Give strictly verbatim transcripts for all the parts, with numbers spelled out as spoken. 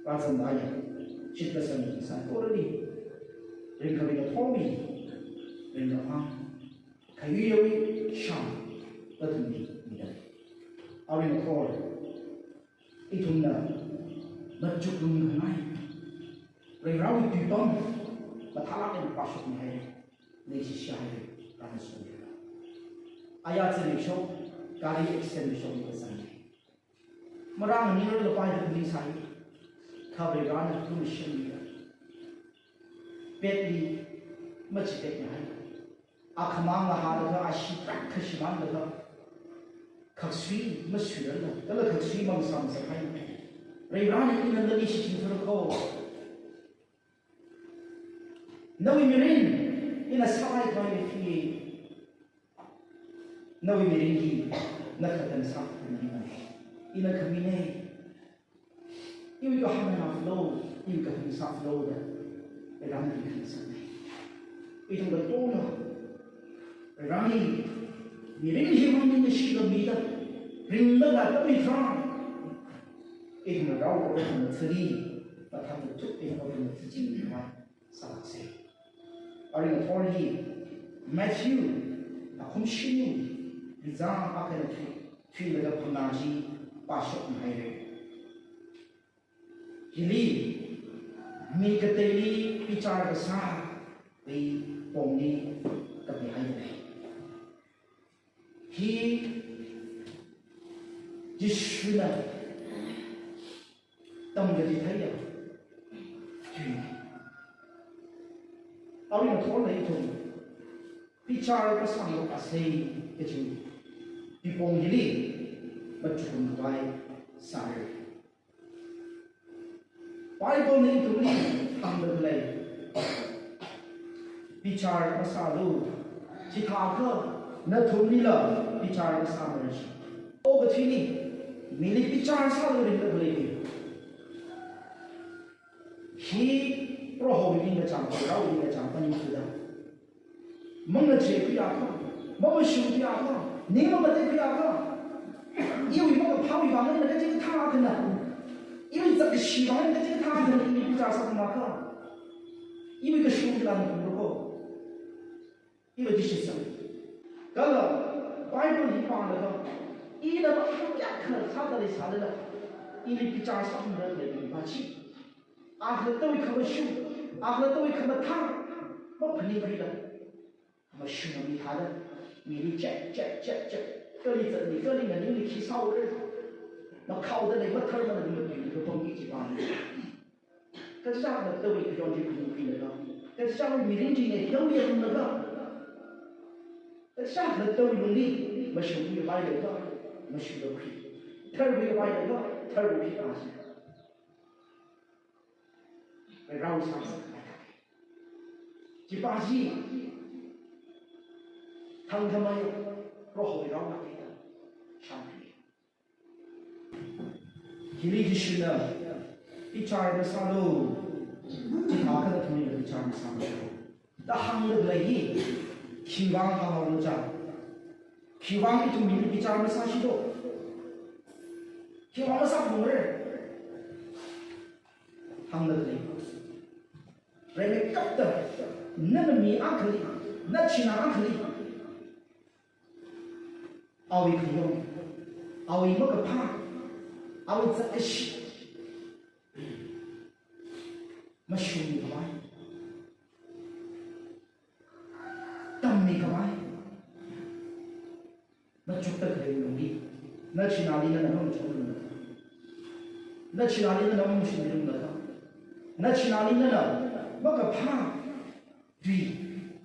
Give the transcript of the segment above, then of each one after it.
Rāzangda ya, shitkasangbing saikorali ringkhavai ngathorwui ringkaphā, khayui yaowui shang kathumli mida. Arui ngathor ithumna machukrumkhangai, Varivarāwui tuipam mathālāk eina pāshokmihaira, leishihaira, rāngasomihaira. Aya zimiksho, gari accident shokmi kazang. Marānganingrarlapai da phaningsai, kha Varivarāna lumashanmida, petli machitekmihaira. Akhamang ngahālaga, ashi prak kashimānlaga, khaksui masuirarla, kala khaksui mangasāngasakhaina. Varivarā, ina nali shichinthura ko. Nawui mirin ina sākhavai phi. Nawui mirin hi na khatan sākhavai. Ina khamine. Iwui kahāng nganāfalo, iwui kahāng sāfalo da, Varivarāli khansangna. Ithum katongna Varivarāli mirin himang ningkashi lamida ringda lākmi tharan, ithumna rao khavai mathāli, mathāli tuk ithum khavai mathāli sālāksa. Arui ngathor hi Matthew akhum shini, rizang akha eina three, three laga phangā chi pāshokmihaira. Hili mi kateili bichar kasāwui pongli kapihaida lei. Hi Jishuna tamkachitheiya. Arui ngathorna ithum bichar kasāngarok asei kaji pong hili machukrumkhavai sāra. Bible na ithumli hāngda khalei, bichar masālu, chithākha nathumlila bichar masāmara ji. Okathuili mili bichar sālu ringda khalei hi, hi Prohowui ningkachāng, Prohowui ningkachāng phaningthuda, mangacheikhui akha, mamashungkhui akha, ning mangateikhui akha, iwui makaphāwui vang eina kachikathā akhana, iwui zakkashi vang eina kachikathā akhana ili bichar sāpam akha, iwui kashung chila na pumra ko. Iwui kashitsang. Kala Bible hi pālaga, ina makhayākha sāda leisālala, ili bichar sāpamra khalei mipā chi, akhalattawui khamashung, akhalattawui khamathā maphaningkhuila, mashunga mi thāda, mili check, check, check, check, kali zatli, kali nganingli khi sāura, makhaoda lei, matharmana matuili kapam ki chi pāna. Kashak lattawui khayon chi phaningkhuilaga, kashak mirin chi ne yao yanglaga, kashak lattawui lungli mashungkhui pailaga, mashungkhui. Tharkhui pailaga, tharkhui pāsi. Rao sāsa. Chipā chi thangkhamei Prohowui rao na kida shānkhui. Hili Jishuna bichar masālu, chithākha nathumlila bichar masāmara da hāngda khalei hi, khiwuivang hānghaolu cha? Khiwuivang ithum mili bichar masāsi do? Khiwuivang masāphalungra? Hāngda khalei, reimei kapta, nana mi akhali, nachinā akhali, awui khayon, awui makaphā, awui zakkashi mashungmikhavai, tammikhavai, machukda khalei lungli, nachināli nana mamachukluilakha, nachināli nana mamashungluilakha, nachināli nana makaphā tui,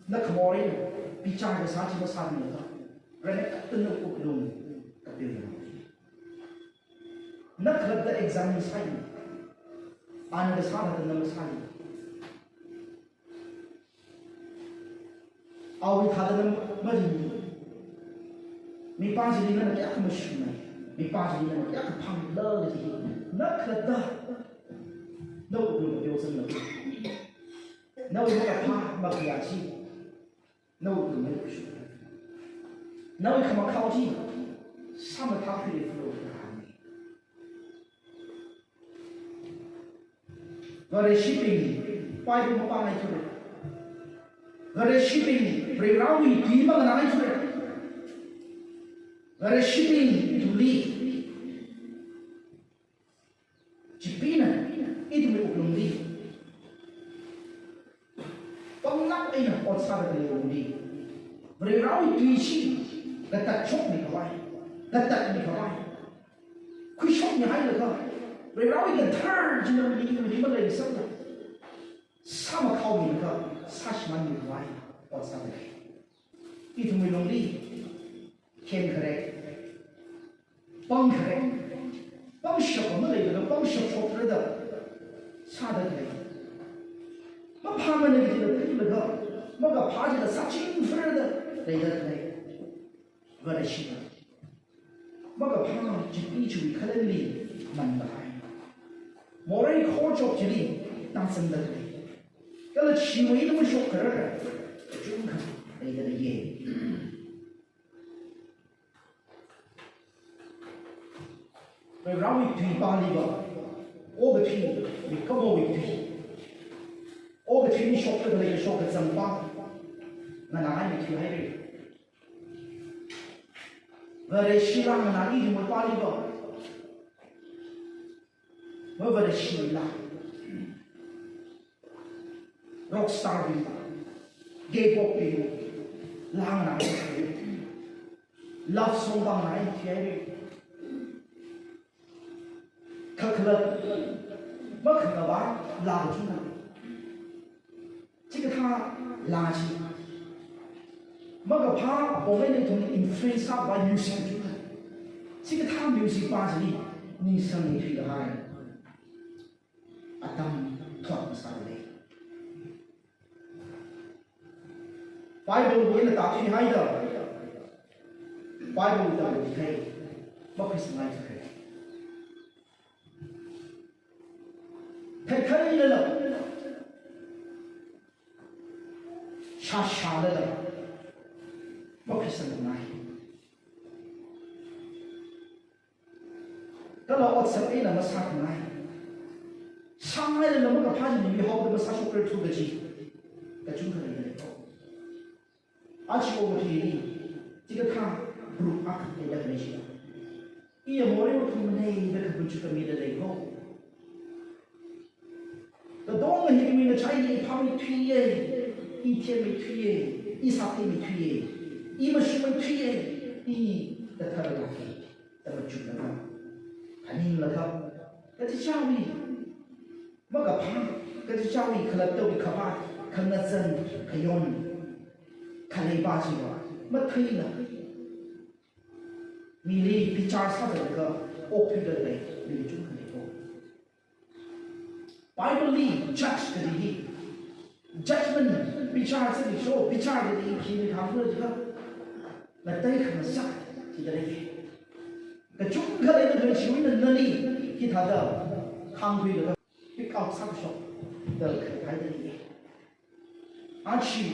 na khamor eina bichar kasā chi masāluilakha, reimei kapta nawui wuklung kapiya. Na khalatta exam masāi, ana kasā thāda na masāi, awui thāda na maringmi, mipā chili nana kayākha mashungnai, mipā chili nana kayākha phāngla kaji hi, na khalatta nawui wuklung kapiya sangna. Nawui makaphā makhayā chi nawui wuklungli khuishu. Nawui khamakhao chi sāmathākhuiluilu da hānga. Vareshibing, Bible mapāngaithura. Vareshibing, Varivarāwui tui manganāngaithura. Vareshibing, ithumli, Chipeena, ithumwui wuklungli, panglāk eina ot sāda khalei wuklungli, Varivarāwui tui chi katatshokmi khavai, katatmi khavai, khuishokmi hailaga, Varivarāwui kathar china mili maleisāda, sāmakhaomilaga, sāshimānmi khavai ot sāda khalei. Ithumwui lungli, khenkharek, pangkharek, pangshap maleilala pangshap shokra da sāda khalei. Maphāmana kaji la theilaga, makaphā chila sāchingphara da leida khalei. Vareshi. Makaphā Chipee chiwui khalengli manlahai. Morei khorchok chili tāzangda khalei. Kala chiwui eina mashok kharara kachungkha leida leiya. Varivarāwui tui pāliva, okathui, mikumowui tui. Okathuili shokda khalei kashok kazangva nganāhaimi thuihaira. Vareshi lānganā ithumwui pāliva, ma Vareshi lā. Rockstar bing, K-pop bing, lānganā, love song pānganā thuihaira. Kakhalat, makhangava lā kachungkha. Chikathā lā chi, makaphā apong eina ithumli influence sākhavai music kachungkha. Chikathā music pā chili ningsangmi thuikahai atam thot masālei. Bible wui eina tāthuihaida, Bible tamkahai makhuisangngaitheikha. Theikhailala, shāshālala, makhuisangngai. Kala otsak eina masākhangai. Sāngailala makaphā chili mihaoda masāshokrar thu kaji kachungkha leida leiko. Aja okathuili, chikathā group akha leida khalei chila, iya morei wuklung maneida khabuchu khamida leiko. Katonga hi iwui ngachai hi phāmeithuiya, i themmeithuiya, i sātheimeithuiya, i mashungmeithuiya, i kathar lāka da machukna kha, phaninglaga, kachichāwui makaphā, kachichāwui khalattawui khavāt, khangazan, khayon, khaleiva chiva matheila, mili bichar sādalaga okthuida khalei mi kachungkha leiko. Bible li judge kaji hi, judgment, bichar sāmisho, bichar kaji hi khili hāngkhala jiakha, ngateikha ngasak jida lei. Kachungkha leida khalei chiwui eina nali hithāda hāngkhuilaga pick out sākashok da khalei haida lei. Aja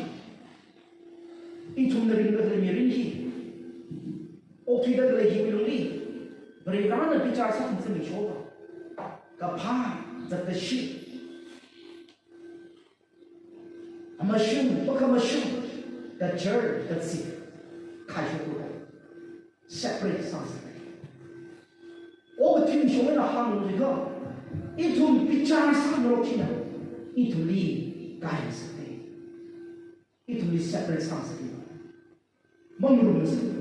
ithumna ringda khalei mirin hi, okthuida khalei hiwui lungli, Varivarāna bichar sākhangatha mishowa, kaphā, zakkashi, amashung, makhamashung, kachar, kazip, khaishokra. Separate sāsāra. Okathui shong eina hānglu jiakha, ithum bichar sāngarok china ithumli kaisāra. Ithumli separate sāsāra. Mangarumsāra.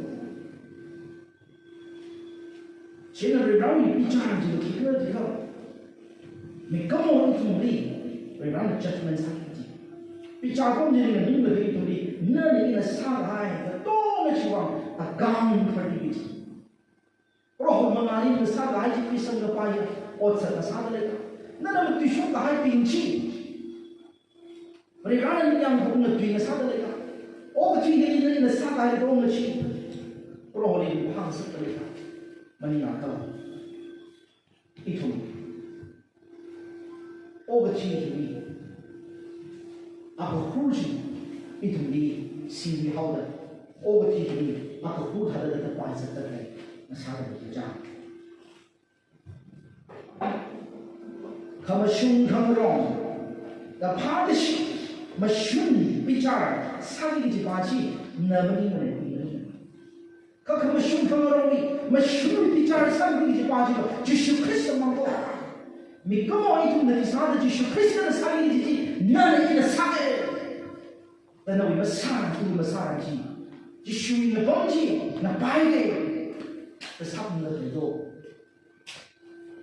Chieina Varivarāwui bichar chi khikhala jiakha, mikumo ithumli Varivarāna judgment sāki kaji. Bichar pam chili nganinglaga ithumli, nana ina sākahai katonga chiwui vang account thāki kaji. Proho mangāli ina sākahai chi khuisang kapai otsak ngasāda leika? Nana matuishokkahaibing chi Varivarāna ningyāng khaunga tui ngasāda leika? Okathui hili nana ina sākahai katonga chi Proholi phāngasakda leika? Maningakha, ithum okathui hili, akahur chi ithumli singmihaoda, okathui hili akahur thāda da paizatda lei, ngasāda lei kaja. Khamash Mashung khangarong, kaphā kashi, mashun bichar sāki kaji pa chi, na maningmana, i maningmana. Kha khamashung khangarongwui mashun bichar sāki kaji pa chi, Jishu Khrista mang ko. Mikumo ithumna sāda Jishu Khristana sāki kaji chi, nana ina sāki. Da nawui masāran, iwui masāran chi, Jishuwui napam chi na paiki, da sāpamda leido.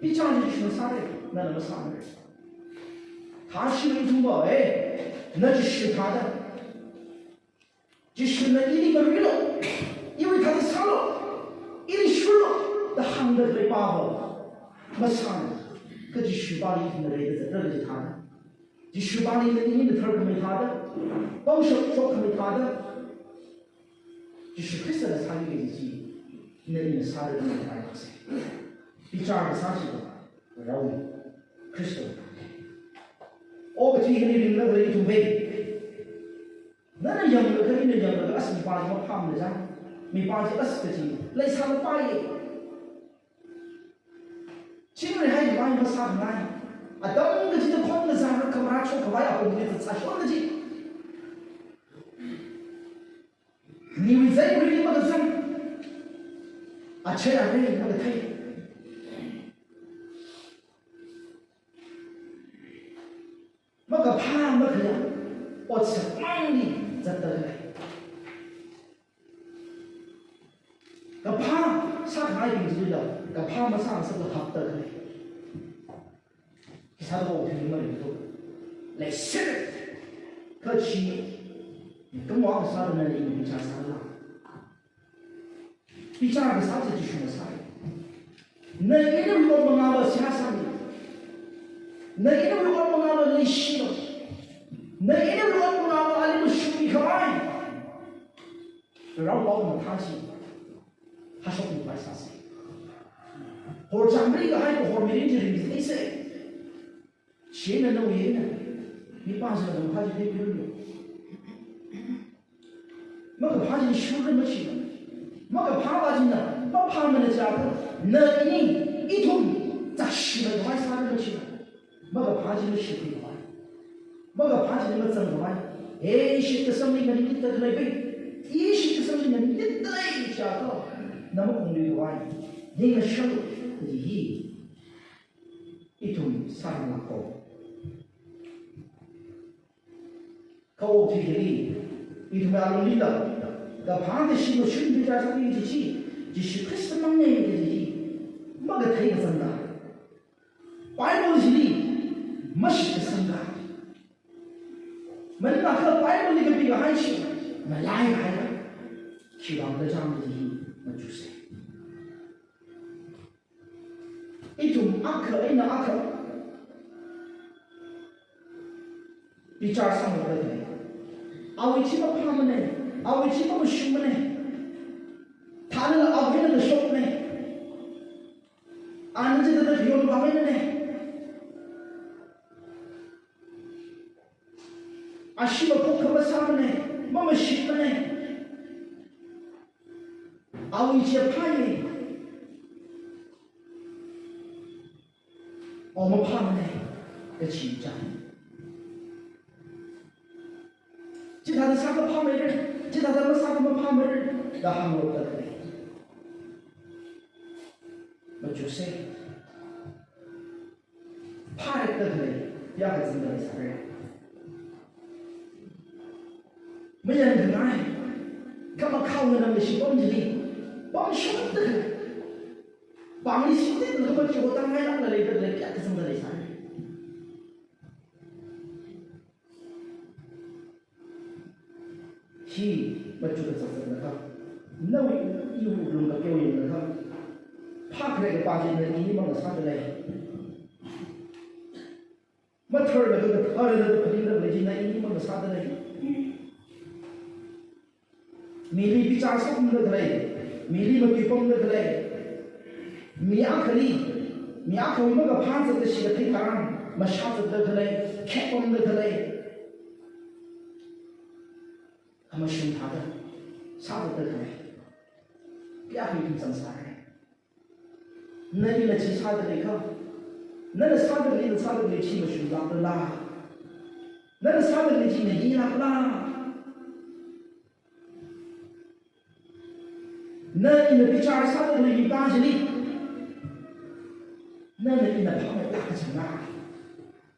Bichar chi Jishuna sāra, nana masāmara. Thāshilo ithumva, eh, na Jishu thāda. Jishuna ili marilu, iwui thāda sālu, ili shurlu, da hāngda khalei pava masāmara. Kha Jishu pali ithumna reida zatrali thāda. Jishu pali na ini na tharkhamei thāda, pangshap shokkhamei thāda, Jishu Khristana sāki kaji chi, na ina sāda khamei thāda se. Bichar kasā chi, Varewui Khrista. O kachi kani ringda khalei ithum bai. Nana yanglaga, ina yanglaga, as mi pa chi maphāmana ja. Mi pa chi as kachi, leisāla pai. Chingri haikhavai masāngai. Atam kachida khon kazang khamara chokkhavai apong chi zatsā shon kaji. Niwui zai ri makazang. Achei arei makathei. Makaphā makhayā, otsak mangli zatda khalei. Kaphā sākhangaibing chila, kaphā masāngasakla hapda khalei. Khisāda okathui maringthu. Leisir, kachi, kamuang sāda nali bichar sāla. Bichar kasā chi Jishuna sāi. Na inawui ot mangāva seihā sāmi. Na inawui ot mangāva leishilo. Na inawui ot mangāva ali mashungmi khavai. Rao pao mathā chi. Hashokmi khavai sāsa. Horchāngri kahai kahor mirin chi ringtheisa. Chieina nawui eina, mipā china makaphā chi leipilu. Makaphā china shurda machina. Makaphā pa china maphāmana jiakha, na ini, ithum, zakshimei khavai sāda machina. Makaphā china shurkhui khavai. Makaphā china mazang khavai. He shitkasangli nganingda khalei bai. I shitkasangli nganingda lei jiakha, na maphungli khavai. Ningashalu, kaji hi. Ithum sānglako. Kha okathui hili, ithum alungli la, kaphā kashi mashun bichar sāki kaji chi, Jishu Khrista mangna kaji chi, makathei kazangda. Bible chili, mashitkasangda. Maningakha Bible li kapikahai chi, malaihai. Khiwuivang kachang kaji hi, machuksa. Ithum akha eina akha bichar sāngarokda khalei. Awui chi maphāmana, awui chi mamashungmana. Thālala awui eina kashokna. Ana chithāda khayonvāmana. Ashiva khokha masāmana, mamashitmana. Awui chi phāya. O maphāmana, kachi chang. Chithāda sākha phāmeira, chithāda masākha maphāmeira, da hāngrokda khalei. Machuksa. Phārekda khalei, ya kazangda leisāra. Mayangkhangai, kha makhao nganamli shipam chili, pamshungda khalei. Pāngli shitda khalei, machuktang ngailākla leida khalei, ya kazangda leisāra. Hi, machuk kazakzakna kha. Nawui, iwui lung kakeo yangna kha. Phākharei kapā china ini mang sāda lei. Matharlaga katharlaga phaningda khalei china ini mang sāda lei. Mili bichar sāpamda khalei. Mili matuipamda khalei. Mi akhali, mi akhawui makaphā zatda shikathei tharan, mashā zatda khalei, khekpamda khalei. Khamashung thāda, sāda khalei. Kayākha ithum zangsāra. Na ila chi sāda leikha. Nana sāda khalei, nana sāda khalei chi mashunglākla? Nana sāda khalei chi nahilākla? Na ina bichar sāda khalei mipā chili nana ina phāmeilāk kachangna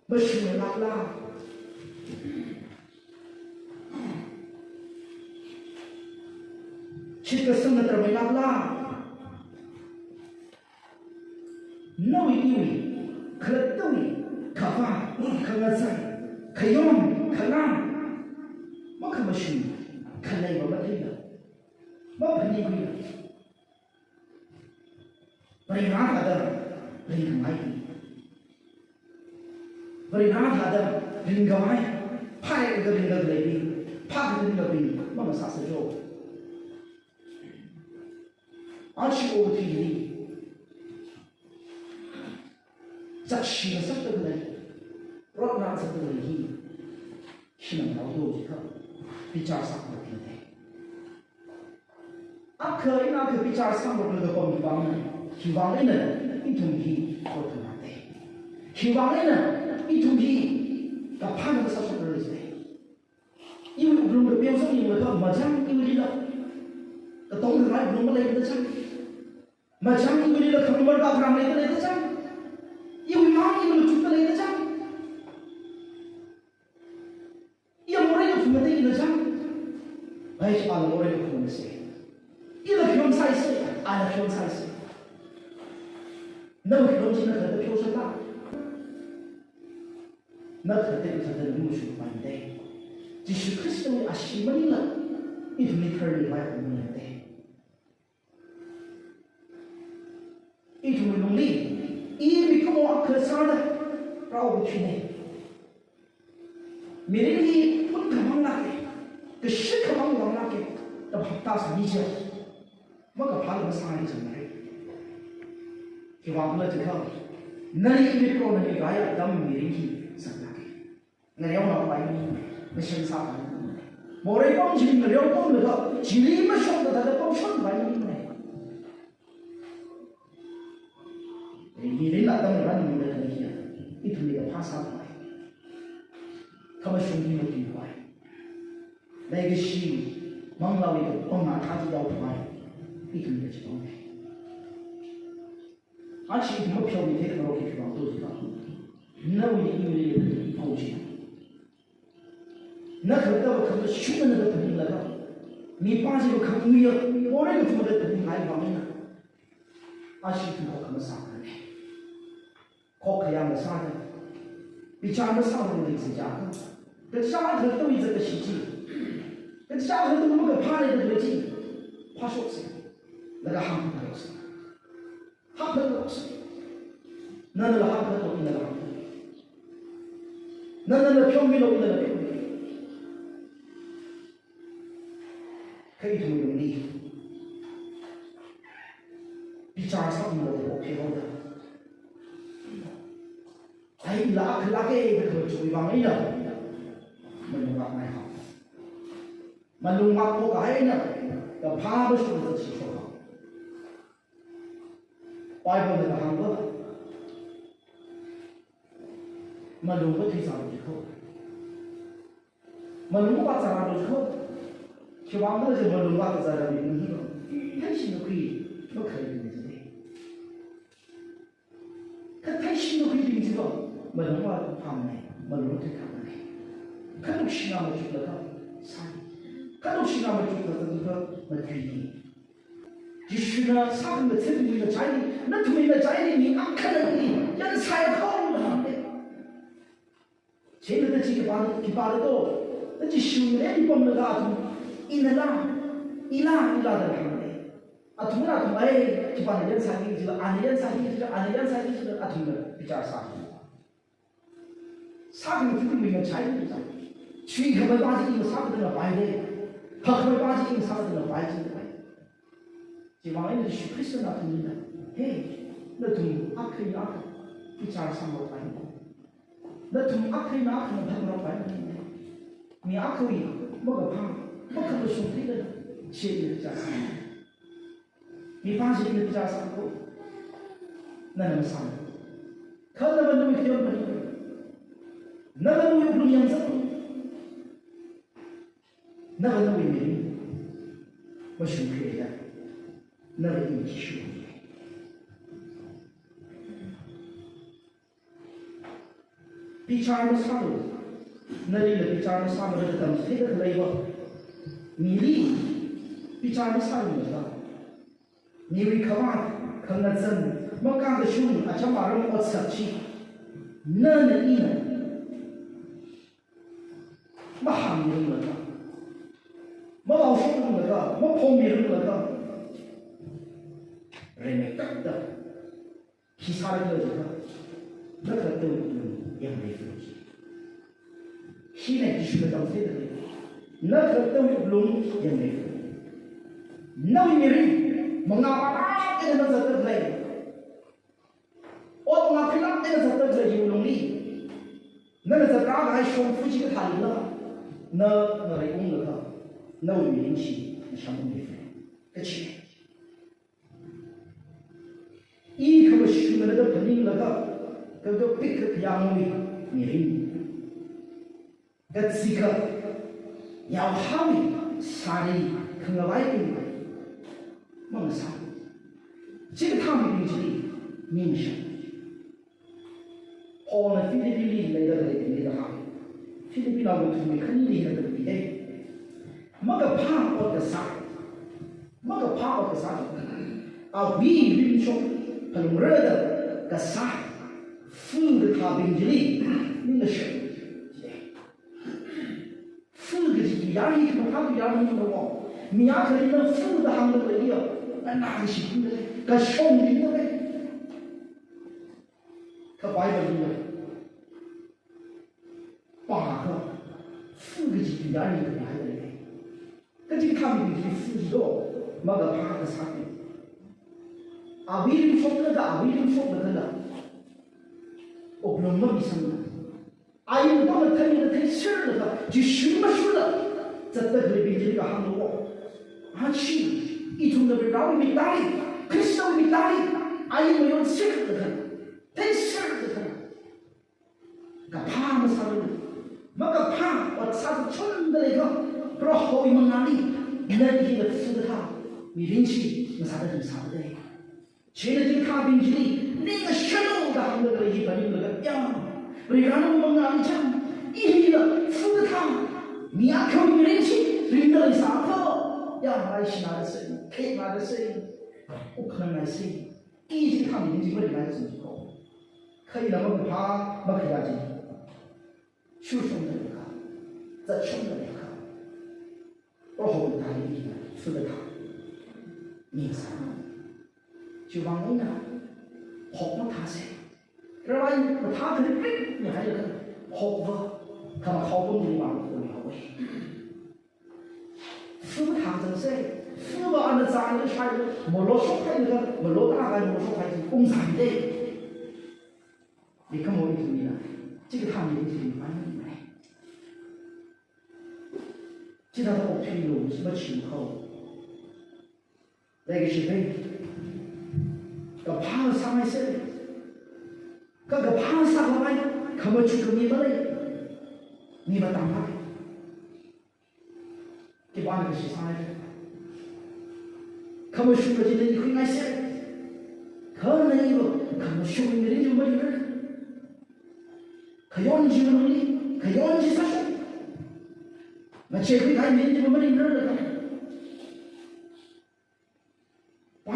mashunglākla? Shitkasangna tharmeilākla? Nawui iwui, khalattawui khavā, khangazan, khayon, khalan, makhamashung khaleiva matheila, maphaninguila, Varivara thāda ringkhangai, Varivara thāda ringkhavai, phākha ringda khaleibing, phākha ringda khaleibing mangasāsācho. Aja okathuili zakshi ngasakda khalei, rotnā ngasakda khalei hi, hina mao do jikha, bichar sākhavai thingte. Akha eina akha bichar sāngarokda pammi vang, khiwuivang eina ithum hi rotnāte? Khiwuivang eina ithum hi kaphā ngasakshok rarei jite? Iwui wuklung kapeo sāyanglaga machang iwuilila katong khangai wuklung maleimada chang. Machang iwuilila khanumar kakharang leida leida chang. Iwui mang iwui machukda leida chang. Iya morei kaphungda leida chang. Ai, ala morei kaphungda se. Ila khayon sāi se, ala khayon sāi se. Nawui khayon chi na khalatta pheosāla? Na khalatta kathāda na mashungpaimade. Jishu Khristawui ashee maningla ithumli tharli vai khaung maningde. Ithumwui lungli, i mikumo akha sāda rāokathuine. Mirin hi phunkhamang lāke, kashitkhamang vang lāke, da phaptāsāmi chiakha, makaphāla masāngai changmare. Khiwuivang khala jikha, nali i mikumo nali rāya atam mirin hi zatlāke. Ngareonaopai maningmane, ngashan sāpai maningmane. Morei pam chili ngareo pamlaga, chili mashokta thāda pamshonpai maningmane. Mirinla atam rānungda khalei hiya, ithumli kaphā sāpai, khamashung hi matuipai, leikashi manglāwui kapangna thāda yaopai, ithumli kachipamne. Aja ithum mapheomi theingarok hi khiwuivang do jikha, nawui iwuili phao chi, na khalattava khamashungna na kaphaninglaga, mipā chiva khamuiya, morei kaphungda kaphaningngai vang eina, aja ithum khokha masāmane. Khokhayā masāda, bichar masāmana leisi jiakha, kachichā khalattawui zakkashi chi, kachichā khalattawui makaphā leida khalei chi phāshokse, laga hāngphalungse. Hāngphalungse. Nanala hāngphalung, inala hāngphalung. Nanala pheomilu, inala pheomilu. Kha ithumwui lungli bichar sāmilo da okthuihaoda, ai, ila akha lāke da khamachukwui vang eina malung ngākngai haowa. Malung ngākphoka eina kaphā mashungda shishok haowa. Bible na kahāngva, malung kathui sālu jikho, malung kapā zārālu jikho. Khiwuivang khala jiakha malung kapā zārāmi hi, theishingkakhui makhalei bingna jide. Kha theishingkakhuibing chiva malung kapā phāmane, malung kathui khāmane. Khanuk shinga machuklaga sāi. Khanuk shinga machukta zatlaga mathuini. Jishuna sākhangatha̱bingwui ngachaili, nathumwui ngachaili mi akhala hi yansai kho da hānge. Chieina da chi khipā, khipāda to, da Jishuna eina pamlaga athum, inala, ila, ila da hānge. Athumna athum, ai, khipāna yansai jila, ana yansai jila, ana yansai jila, athumna bichar sā. Sākhangatha̱bingwui ngachaili, chuikhamei pa chi ina sākhangatha̱ ngapai le, hakhamei pa chi ina sākhangatha̱ ngapai chi ngapai. Chiwuivang eina Jishu Khristana athumli, he, nathum akha eina akha bichar sāngarokpai. Nathum akha eina akhana phangarokpai. Mi akhawui makaphā, makhamashung theida, chi ina bichar sāngai. Mipā chi ina bichar sāngai. Nana masāmana. Kha nava nawui khayang phaninglu. Nava nawui wuklung yangzanglu. Nava nawui mirin mashungkhuiya. Nava ina khi shu. Bichar masālu. Nalila bichar masālu da tamchitheida khaleiva. Mili bichar masālu da. Miwui khavāt, khangazan, makakashung, acham aram otsak chi. Nana ina mahāngmiranglakha, mavaoshokranglakha, maphongmiranglakha, remektakda khi sāra khala jiakha, nakhalattawui wuklung yangmeifalu. Hina Jishuna tamchitheida lei. Nakhalattawui wuklung yangmeifalu. Nawui mirin mangā pālāk eina na zatda khalei, ot mangā pālāk eina zatda khalei wuklungli, nana zatkahai shongfa chikathālila, na ngarei unglakha, nawui mirin chi nasham ungmeifalu. Kachi. I khamashunna da phaninglaga, kakapik kakhayangwui mirin, kazika yaohāwui sari khangavai ping mangasā. Chikathā mibing chili ningshap. Paulna Philippili leida khaleibingli da hāng. Philippinaowui thumwui khanili hina kali de. Makaphā ot kasā. Makaphā ot kasā. Awui rimshok phalungra da kasā, fu kathābing chili ningshap. Fu kaji tuiyār hi khamathā tuiyār hi mavo. Mi akhalina fu da hāngda leiya, nganākashi bingda lei, kashong bingda lei. Kha Bibleli pākha, fu kaji tuiyār hi khamathā lei. Kachikathā mibing chi fu jido, makaphā kasā. Awui rimshokna da, awui rimshokna da, wuklung mamisangna. Ain pamna theina theiserlaga, Jishu mashunla zatda khaleibing chili kahānglo. Achi, ithumna Varewui mik tangli, Khristawui mik tangli, ain mayonserlaga, theiserlaga, kaphā masālu. Makaphā ot sāchonda leiakha, Prohowui mangāli, nali hina fu kathā mirin chi ngasāda ringshapda lei. Chieina chikathābing chili, ningashalu da hāngda khalei hi phaninglaga, ya, Varena mangāli chang, i hila fu kathā, mi akhawui mirin chi ringda leisākha, ya, ai shina da sei, khek na da sei, ukna ngai sei, i chikathā mirin chi maringai sei ko. Kha ina makaphā makhayā chi shurshungda leiakha, zatshungda leiakha, Prohowui tali ina fu kathā ningsā. Chiwuivang eina phok mathāsei. Ravai mathā kharit kharit mihailaga phokva khamakhao pamli vang khuihaowa. Fu mathāzangsei. Fuva ana zangda shailaga, malo shokhailaga, malo tākahai malo shokhai chi ungzangdei. Mikumowui ithumna chikathā mirin chi ringphāmei. Chithāda okthuilu, machimkhao. Leikashi phei, kaphā sāngaisei. Kha kaphā sākhavai khamachuk khami malei. Mi matamlāk. Khipāna kashi sāngai. Khamashung kachina i khuingaisei. Kha na iva khamashung mirin chi maringrar. Khayon chi malungli, khayon chi sāshok. Ngacheikhui kahai mirin chi maringrar.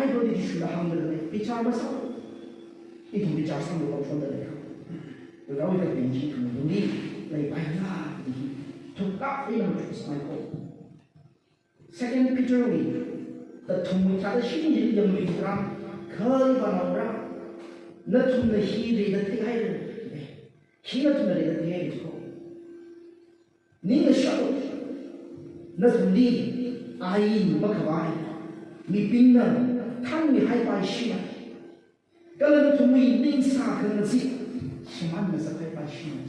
Bibleli Jishuna hāngda lei, bichar masālu. Ithum bichar sālu da shonda lei. Varewui kaping chi ithum lungli leipaira da hi thuklāk eina machuk sāngai ko. Second Peterwui kathumwui tharāda shini yangluira, kha ivānaora, nathumna hi reida theihaira. Hi nathumna reida theihaira ko. Ningshap, nathumli ain makhavai mibingna thanmihaipaishina, kala nathumwui ningsā khangazip shimānna zakhaipaishina.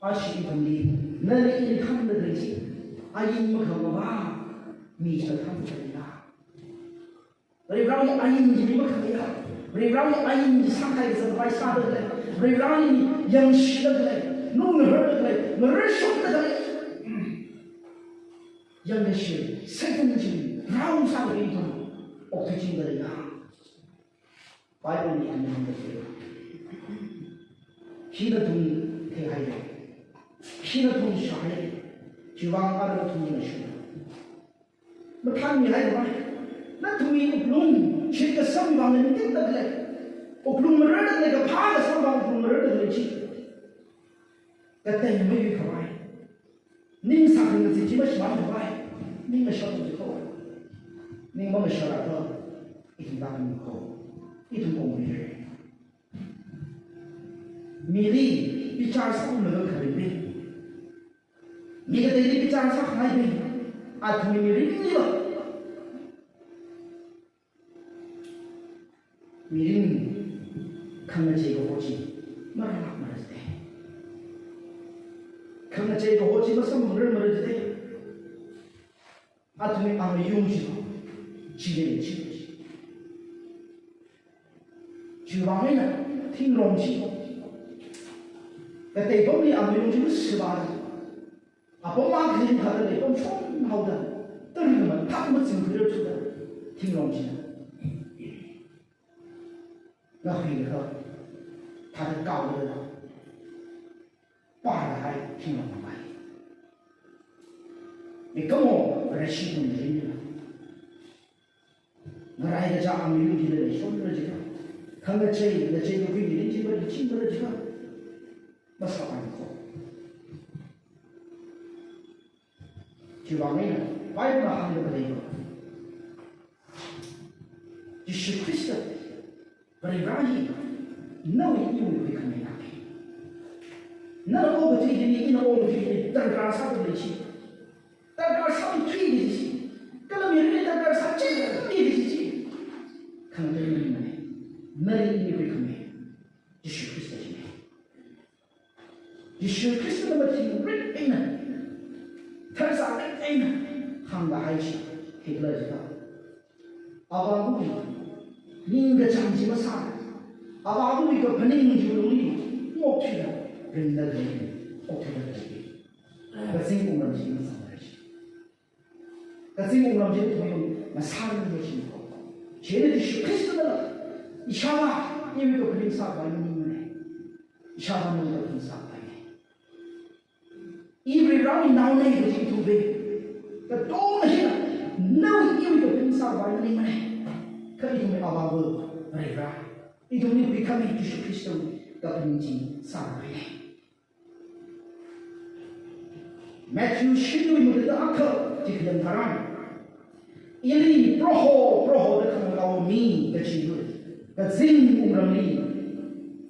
Ashi ithumli, nali ili thanmida khalei chi ain makhavā mi china thanmida khalei la? Varewui ain chili makhavaiya, Varivarāwui ain sākahai kazang khavai sāda khalei, Varivarāli yangshida khalei, nungngarda khalei, ngarāshokda khalei. Yangkashi, Satan chi rao sāda ithum okthuichingda leiya. Bible li ana hāngda lei. Hi nathum theihaira. Hi nathum shāhaira. Chiwuivang ara nathum ngashu. Mathānmihai khavai. Nathumwui wuklung shitkasang vang ningtingda khalei. Wuklung mararda khalei, kaphā kasang vang wuklung mararda khalei chi. Katei mayu khavai. Ning sākhangatha chi mashimān khavai. Ning ngasharda khalei. Ning mangasharla kha. Ithum tāngkho. Ithum kongmira. Mili bichar sālaga khalei bing. Mi kateili bichar sākhangai bing. Athumwui mirinliva. Mirin khangachei kaho chi marālāk marā jite. Khangachei kaho chi masamphangrar marā jite. Athumwui amayung chi, chili chi. Chiwuivang eina thingrong chi. Katei pamli amayung chi masāva. Apam akha khalei pam shong haoda, tari mathak mazingkhuirar thuda, thingrong china ngahuilaga, thāda kaolaga, pārahai thingrong mai. Mikumo Vareshi kum rinla. Ngarai kaja amayung hila leishonra jiakha. Khangachei, ngachei kakhui mirin chi maleichingra jiakha. Masāpankho. Chiwuivang eina, Bible na hāngda khalei. Jishu Khrista, Varivarā hi, nawui iwui khuikhamei na. Nana okathui hili, ina okathui hili, darkar sāda leishi. Darkar sāthuiki kaji chi. Kala mirinli darkar sāchingki kaji chi. Khangatei maningmana. Nali iwui khuikhamei Jishu Khrista china. Jishu Khristana mathingrit eina, tharzārit eina hāngkahai chi khikhala jiakha, Avāwui ningkachāng chi masā, Avāwui kaphaning chiwui lungli ngokthuida ringda khalei, okthuida khalei. Kazing wungram chi masāmara chi. Kazing wungram chi ithum masāmara chi. Chieina Jishu Khristana ishāvā iwui kaphaning sākhavai maningmana. Ishāvā nawui kaphaning sākhavai. I Varivarāwui naona kaji ithum ve. Katonga hina, nawui iwui kaphaning sākhavai maningmana. Kha ithumwui Avāva Varivarā, ithumli khuikhamei Jishu Khristawui kaphaning chi sākhavai. Matthew shiniwui mataida akha chi khayang tharan, ili Proho, Proho da khangakao mi kachiva kazing wungramli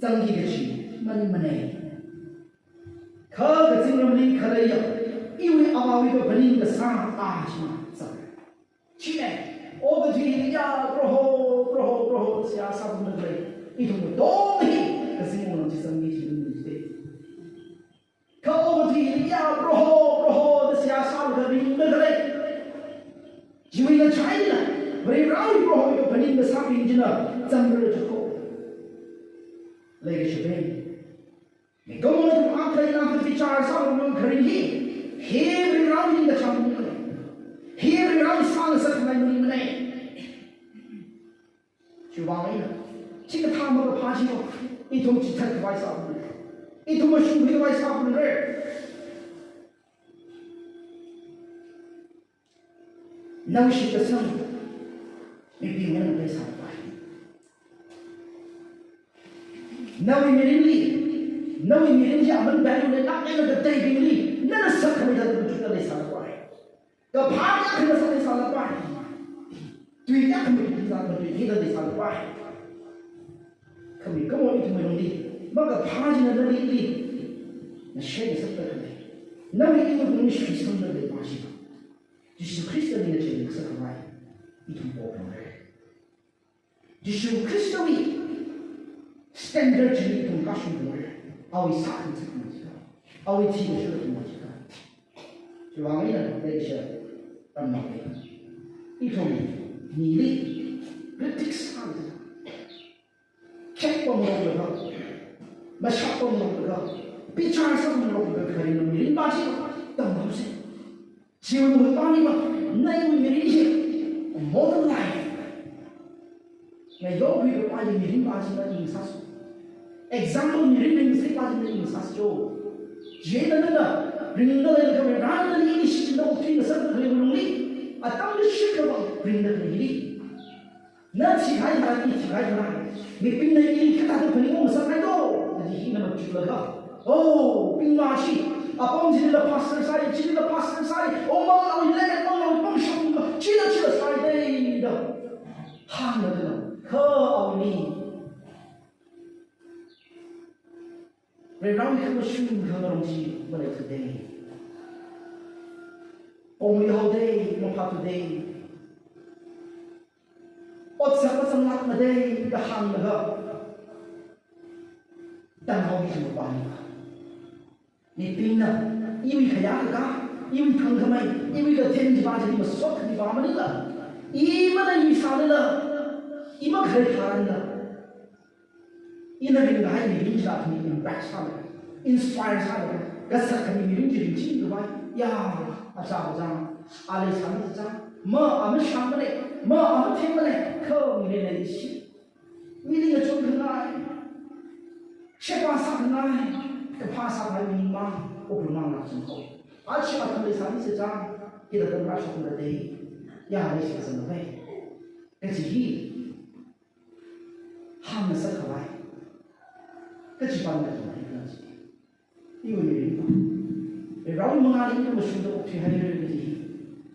zangki kachi maningmana. Kha kazingramli khaleiya iwui Avāwui kaphaning kasā a china zang. Chieina, okathui hiliya Proho, Proho, Proho da seihā sāpamda khalei, ithum katonga hi kazing wungram chi zangki kachi maningmana jite. Kha okathui hiliya Proho, Proho da seihā sālaga ringda khalei, chiwui ngachaili Varivarāwui Prohowui kaphaning kasābing china zangmara jiakha. Leikashibing, mikumo ithum akha eina akha bichar sālungkharing hi, hi Varivarāwui ningkachāng maningmana. Hi Varivarāwui sāngasakngai maningmana. Chiwuivang eina, chikathā makaphā chi, ithum chithatkhavai sāphalungra. Ithum mashungkhuikhavai sāphalungra. Nawui shitkasang mibingna nana leisālapai. Nawui mirinli, nawui mirin chi aman value leilāk eina kateibingli nana sakkhamei thāda machukda leisālapai. Kaphā kayākha nana sāda leisālapai. Tui kayākha matuida, matuida leisālapai. Kha mikumo ithumwui lungli makaphā china nali ili nashai ngasakda khalei, nawui iwui lungli shuisamda khalei pa chi, Jishu Khristali ngachei ngasakkhavai ithum pokhaira. Jishu Khristawui standard chili ithum kashung pokhaira. Awui sākhangatha jiakha, awui thi kashung jiakha. Chiwuivang eina leishiya tamnao lei. Ithum mili critic sālaga, mashak pamlāka, bichar sāpamlāka kharing mirin pa chi tamhaosa. Chiwui pāniva, nawui mirin chi model life ngayokkhui kapaiya mirin pa china ningsāsa. Example mirin ningsāpai pa china ningsāsa. Chieina nana ringda leilakha, rāda leili shichinda okthuingasakda khalei lungli, atam kashikha vang ringda khalei hili, na thihai tharan i thihai tharan, mibingna ili kathāda phaningungngasakngai do, kaji hi na matuklaga. Oh, pingma chi, apam chilila pastor sāi, chilila pastor sāi, oh, manglāwui lek, manglāwui pamshok, chila chila sāi dei da hānglaga, kha awui Varewui khamashung khangarong chi maleithuda, pongmihaoda, maphāthuda, otsak mazanglākmada da hānglaga tamhaoki kaji pāniva. Mibingna iwui khayā kakā, iwui thangkhamei, iwui kathen kaji pa chi masot kaji pa maningla, i mana i sālala, i makhalei tharanla, ina ringkahai mirin chila athumli impact sālaga, inspire sālaga, kasak khami mirin chi ringchingkhavai, ya, achā kachang, a leisāmi chang, ma a mashāngmana, ma a mathengmana, kha mirin lei ishi. Mili ngachon khangai, sheba sākhangai, kaphā sākhangai mirin mang, oklung mang na chungkho. Achi athum leisāmi chang, hithāda tamrāshokngai da, ya, leisāsangkhavai. Kaji hi hāngngasakkhavai kachi pānda khavai kaji. Iwui mirin pa, Varewui mangāli khamashungda okthuihaira kaji.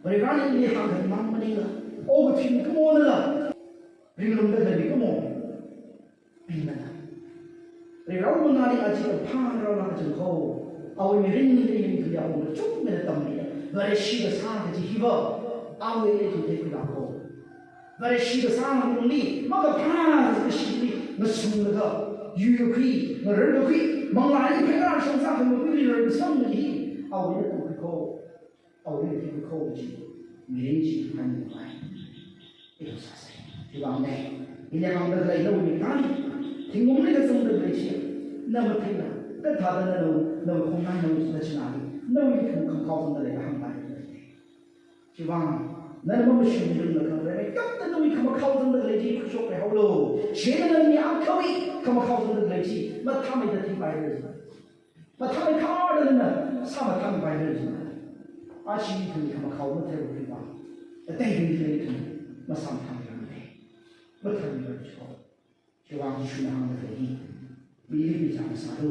Varena ili hāngkhamang maningla, okathui mikumonala, ringlungda khalei mikumo pingnala, Varewui mangāli aja kaphā rāla kachungkho, awui mirinli ringkhuiya pong kachungkhana tammi, Vareshi kasā kaji hiva, awui ili ithum theikhuilāko. Vareshi kasā ngalungli, makaphā kashili ngasunglaga, yuikakhui, ngararkakhui, manglāli pheira shong sākhangakuili rarkasang hi, awui ili tamkhuiko, awui ili theikhuiko kaji mirin chi phaningai. Ithum sāsa. Chiwuivang ne, ili hāngda khalei nawui mik tani, thingungli kazangda khalei chi, na matheila, kathāda na, nawui khongnai nawui nachinali, nawui khamakhao zangda lei hāngpai. Chiwuivang, nana mamashungmiranglakha, Vare, kathāda nawui khamakhao zangda khalei chi khuishok khuihaolu. Chieina nana mi akhawui khamakhao zangda khalei chi mathāmeida theipaira. Mathāmei kharda nana sāmathāmeipaira. Achi ithumwui khamakhao matheiluiva, ateibingli ithum masāmathāmeirangmana. Mathāmeirang chiko. Chiwuivang Jishuna hāngda khalei hi, mili bichar masālu,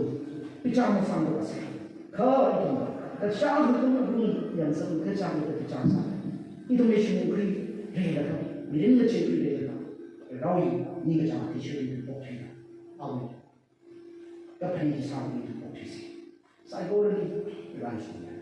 bichar masālu ase. Kha ithum, kachang ithum ithum yangsang kachang ithum bichar sā. Ithum Jishuna khuireilaga, mirin ngacheikhuireilaga, Varewui ningkachāng athishurli ithum okthuilaga, awui kaphaning chi sālaga ithum okthuisa. Saikorali, Varena somi.